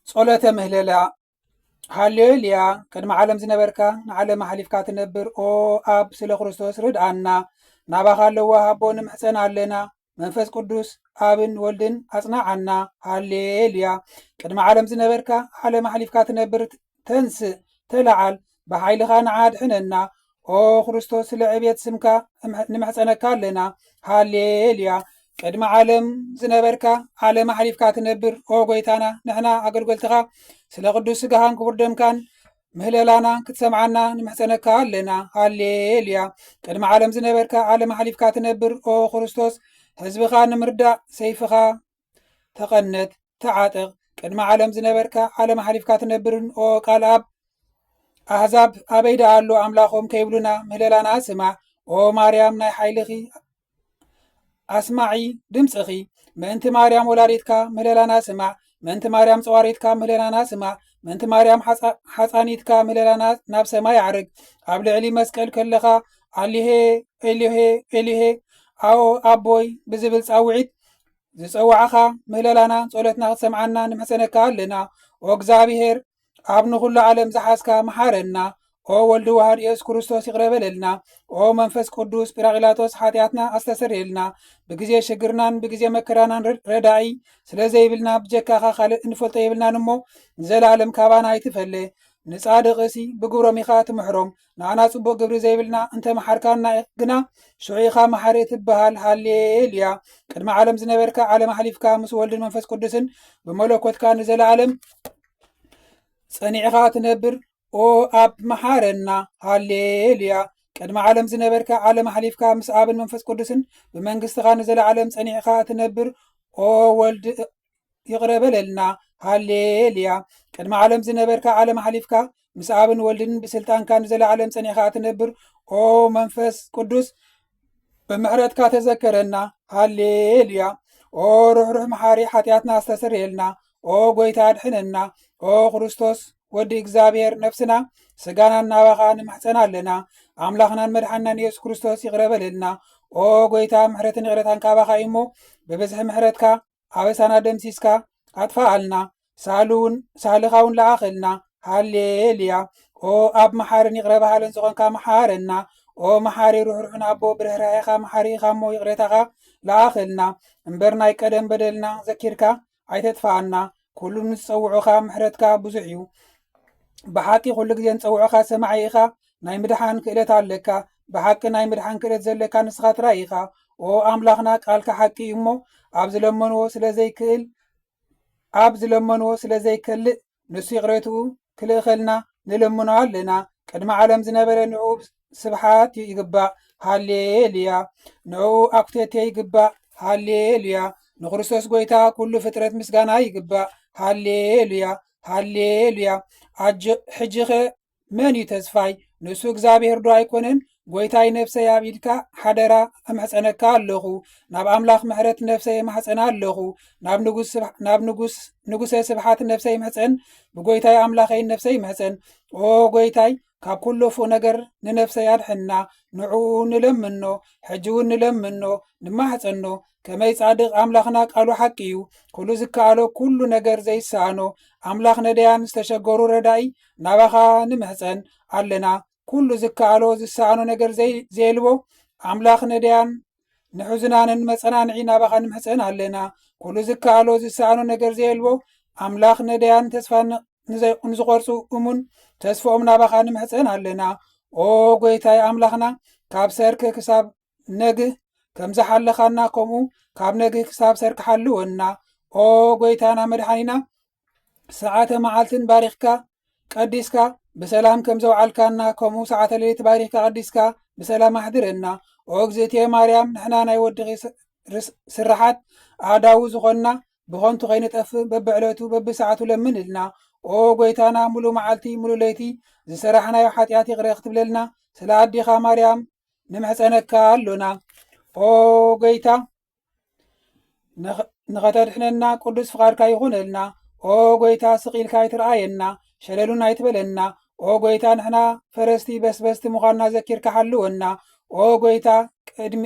ጸሎተ ምህለላ። ሃሌሉያ። ቅድሚ ዓለም ዝነበርካ፣ ንዓለም ኣሕሊፍካ ትነብር፣ ኦ ኣብ፣ ስለ ክርስቶስ ርድኣና። ናባኻ ኣለዋ ሃቦ ንምሕጸን ኣለና። መንፈስ ቅዱስ ኣብን ወልድን ኣጽናዓና። ሃሌሉያ። ቅድሚ ዓለም ዝነበርካ፣ ዓለም ኣሕሊፍካ ትነብር፣ ተንስእ፣ ተለዓል፣ ብሓይልኻ ንዓ ኣድሕነና። ኦ ክርስቶስ፣ ስለ ዕቤት ስምካ እምሕ-፣ ንምሕጸነካ ኣለና። ሃሌሉያ። ቅድሚ ዓለም ዝነበርካ፣ ዓለም ኣሕሊፍካ ትነብር፣ ኦ ጎይታና፣ ንሕና ኣገልገልትኻ፣ ስለ ቅዱስ ስጋኻን ክቡር ደምካን ምህለላና ክትሰምዓና ንምሕጸነካ ኣለና። ሃሌሉያ። ቅድሚ ዓለም ዝነበርካ፣ ዓለም ኣሕሊፍካ ትነብር፣ ኦ ክርስቶስ፣ ህዝብኻ ንምርዳእ ሰይፍኻ ተቐነት፣ ተዓጠቕ። ቅድሚ ዓለም ዝነበርካ፣ ዓለም ኣሕሊፍካ ትነብርን፣ ኦ ቃል ኣብ፣ ኣህዛብ ኣበይ ደኣ ኣሎ ኣምላኾም ከይብሉና፣ ምህለላና ስማዕ። ኦ ማርያም፣ ናይ ሓይልኺ ኣስማዒ ድምፅኺ። ምእንቲ ማርያም ወላዲትካ፣ ምህለላና ስማዕ። ምእንቲ ማርያም ፀዋሪትካ፣ ምህለላና ስማዕ። ምእንቲ ማርያም ሓፃ-፣ ሓፃኒትካ፣ ምህለላና ናብ ሰማይ ኣዕርግ። ኣብ ልዕሊ መስቀል ከለኻ፣ ኣሊሄ፣ ኤሊሄ፣ ኤሊሄ፣ ኣዎ ኣቦይ ብዝብል ፃውዒት ዝጸዋዕኻ፣ ምህለላና ጸሎትና ክትሰምዓና ንምሕጸነካ ኣለና። ኦ እግዚኣብሔር፣ ኣብ ንኹሉ ዓለም ዝሓዝካ መሓረና። ኦ ወልድ ዋህድ የሱስ ክርስቶስ ይቕረ በለልና። ኦ መንፈስ ቅዱስ ጲራቅሊጦስ ሓጢኣትና ኣስተሰርየልና። ብግዜ ሽግርናን ብግዜ መከራናን ረ-፣ ረዳኢ ስለ ዘይብልና ብጀካኻ ካልእ እንፈልጦ የብልናን እሞ ንዘለኣለም ካባና ኣይትፈለ። ንጻድቕሲ ብግብሮም ኢኻ ትምሕሮም። ንኣና ጽቡቕ ግብሪ ዘይብልና እንተ መሓርካና ግና ሽዑ ኢኻ መሓሪ ትበሃል። ሃሌሉያ። ቅድሚ ዓለም ዝነበርካ ዓለም ኣሕሊፍካ ምስ ወልድን መንፈስ ቅዱስን ብመለኮትካ ንዘለኣለም ጸኒዕኻ ትነብር። ኦ ኣብ መሓረና። ሃሌሉያ። ቅድሚ ዓለም ዝነበርካ ዓለም ኣሕሊፍካ ምስ ኣብን መንፈስ ቅዱስን ብመንግስትኻ ንዘለኣለም ጸኒዕኻ ትነብር። ኦ ወልድ ይቕረ በለልና። ሃሌሉያ። ቅድሚ ዓለም ዝነበርካ ዓለም ኣሕሊፍካ ምስ ኣብን ወልድን ብስልጣንካ ንዘለኣለም ጸኒዕኻ ትነብር። ኦ መንፈስ ቅዱስ ብምሕረትካ ተዘከረና። ሃሌሉያ። ኦ ርሕሩሕ መሓሪ ሓጢኣትና ኣስተሰርየልና። ኦ ጎይታ ኣድሕነና። ኦ ክርስቶስ ወዲ እግዚኣብሔር ነፍስና ስጋናን ናባኻ ንምሕጸን ኣለና። ኣምላኽናን መድሓንናን የሱስ ክርስቶስ ይቕረ በለልና። ኦ ጎይታ ምሕረትን ይቕረታን ካባኻ እዩ እሞ ብብዝሒ ምሕረትካ ኣበሳና ደምሲስካ ኣጥፋኣልና። ሳህሉ እውን፣ ሳህልኻ እውን ለኣኸልና። ሃሌሉያ። ኦ ኣብ መሓርን ይቕረ በሃልን ዝኾንካ መሓረና። ኦ መሓሪ ርሕሩሕን ኣቦ ብርህራሄኻ መሓሪ ኢኻ እሞ ይቕሬታኻ ለኣኸልና። እምበር ናይ ቀደም በደልና ዘኪርካ ኣይተጥፋኣና። ኩሉ ንዝጸውዑኻ ምሕረትካ ብዙሕ እዩ። ብሓቂ ኩሉ ግዜ ንጸውዑኻ ሰማዒ ኢኻ። ናይ ምድሓን ክእለት ኣለካ። ብሓቂ ናይ ምድሓን ክእለት ዘለካ ንስኻ ጥራይ ኢኻ። ኦ ኣምላኽና ቃልካ ሓቂ እዩ እሞ ኣብ ዝለመንዎ ስለ ዘይክእል ኣብ ዝለመንዎ ስለ ዘይከልእ ንሱ ይቕሬትኡ ክልእኸልና ንለምኖ ኣለና። ቅድሚ ዓለም ዝነበረ ንዕኡ ስብሓት ይግባእ። ሃሌሉያ። ንዕኡ ኣኩቴቴ ይግባእ። ሃሌሉያ። ንክርስቶስ ጎይታ ኩሉ ፍጥረት ምስጋና ይግባእ። ሃሌሉያ። ሃሌሉያ። ኣጆ-፣ ሕጂኸ መን እዩ ተስፋይ? ንሱ እግዚኣብሔር ዶ ኣይኮነን? ጎይታይ ነፍሰይ ኣብ ኢድካ ሓደራ እምሕጸነካ ኣለኹ። ናብ ኣምላኽ ምሕረት ነፍሰይ እማሕጸና ኣለኹ። ናብ ንጉስ ስብሕ-፣ ናብ ንጉስ፣ ንጉሰ ስብሓት ነፍሰይ ምሕጸን፣ ብጎይታይ ኣምላኸይ ነፍሰይ ምሕጸን። ኦ ጎይታይ፣ ካብ ኩሉ ክፉእ ነገር ንነፍሰይ ኣድሕና። ንዕኡ ንለምኖ፣ ሕጂ እውን ንለምኖ፣ ንማሕጸኖ። ከመይ ጻድቕ ኣምላኽና ቃሉ ሓቂ እዩ። ኩሉ ዝከኣሎ ኩሉ ነገር ዘይሰኣኖ ኣምላኽ ነደያን ዝተሸገሩ ረዳኢ ናባኻ ንምሕጸን ኣለና። ኩሉ ዝከኣሎ ዝሰኣኖ ነገር ዘይ-፣ ዘየልቦ ኣምላኽ ነደያን ንሕዙናንን መጸናንዒ ናባኻ ንምሕጸን ኣለና። ኩሉ ዝከኣሎ ዝሰኣኖ ነገር ዘየልቦ ኣምላኽ ነደያን ተስፋ ን-፣ ንዘይ-፣ ንዝቖርጹ እሙን ተስፍኦም ናባኻ ንምሕጸን ኣለና። ኦ ጎይታይ ኣምላኽና፣ ካብ ሰርክ ክሳብ ነግህ ከም ዝሓለኻና ከምኡ ካብ ነግህ ክሳብ ሰርክ ሓልወና። ኦ ጎይታና መድሓኒና፣ ሰዓተ መዓልትን ባሪኽካ ቀዲስካ ብሰላም ከም ዘውዓልካና ከምኡ ሰዓተ ሌሊት ባሪኽካ ቀዲስካ ብሰላም ኣሕድረና። ኦ እግዝእትየ ማርያም፣ ንሕና ናይ ወድኺ ስ-፣ ርስ-፣ ስርሓት ኣእዳዉ ዝኾንና ብኸንቱ ከይንጠፍእ በብዕለቱ በብሰዓቱ ለምንልና። ኦ ጎይታና፣ ሙሉ መዓልቲ ሙሉ ለይቲ ዝሰራሕናዮ ሓጢኣት ይቕረ ክትብለልና ስለ ኣዴኻ ማርያም ንምሕጸነካ ኣሎና። ኦ ጎይታ፣ ንኸ-፣ ንኸተድሕነና ቅዱስ ፍቓድካ ይኹነልና። ኦ ጎይታ፣ ስቕ ኢልካ ኣይትርኣየና፣ ሸለሉን ኣይትበለና። ኦ ጎይታ፣ ንሕና ፈረስቲ በስበስቲ ምዃንና ዘኪርካ ሓልወና። ኦ ጎይታ፣ ቅድሚ፣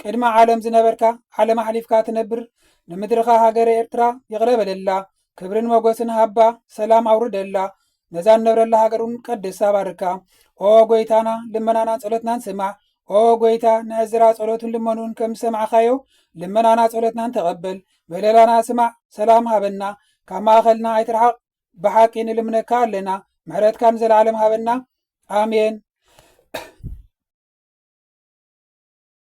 ቅድሚ ዓለም ዝነበርካ፣ ዓለም ኣሕሊፍካ ትነብር፣ ንምድርኻ ሃገረ ኤርትራ ይቕረ በለላ። ክብርን ሞገስን ሃባ፣ ሰላም ኣውርደላ። ነዛ ንነብረላ ሃገር እውን ቀድሳ ባርካ። ኦ ጎይታና፣ ልመናናን ጸሎትናን ስማዕ። ኦ ጎይታ፣ ንዕዝራ ጸሎቱን ልመኑን ከም ዝሰማዕካዮ፣ ልመናና ጸሎትናን ተቐበል። ምህለላና ስማዕ፣ ሰላም ሃበና። ካብ ማእኸልና ኣይትርሓቕ። ብሓቂ ንልምነካ ኣለና፣ ምሕረትካ ንዘለዓለም ሃበና። ኣሜን።